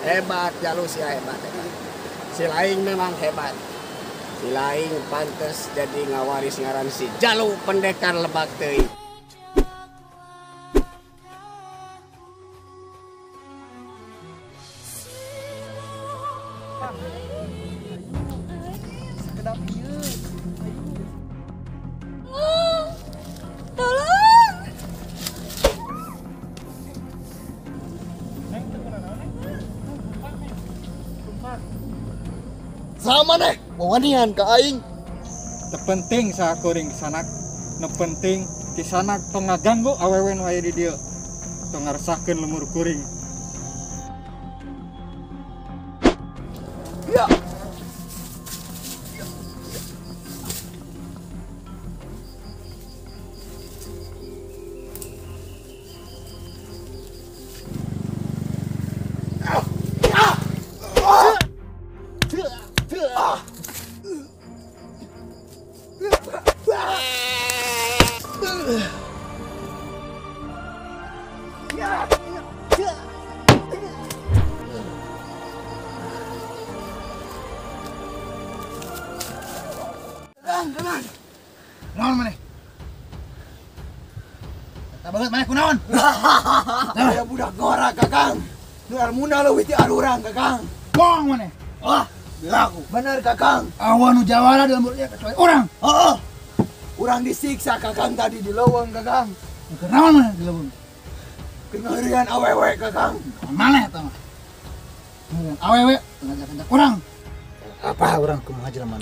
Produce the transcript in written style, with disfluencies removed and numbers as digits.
Hebat Jalu sia, hebat, hebat. Si Laing memang hebat. Si Laing pantes jadi ngawaris ngaran si Jalu Pendekar Lebak Teuing. Sekedap ieu. Tolong. Neng teu kunaon, Neng? Lumpat, Neng. Lumpat. Sama neh, wawanian ka aing. Teu penting saha kuring kisanak. Nu penting kisanak tong ngaganggu awewe nu aya di dieu. Tong ngaresahkeun lemur kuring. Ya. Naon maneh? Eta banget maneh kunaon? Aya budak ngora, Kakang. Nu ilmuna leuwih ti arurang, Kakang. Bohong maneh. Wah, laku. Bener, Kakang. Awan nu jawara di lembur ieu kecuali urang. Heeh. Urang disiksa, Kakang, tadi di leuweung, Kakang. Keur naon maneh di leuweung? Keur ngeureun awewe, Kakang. Naon maneh eta mah? Ngeureun awewe ngajak-ngajak urang. Apa urang kumaha jelema?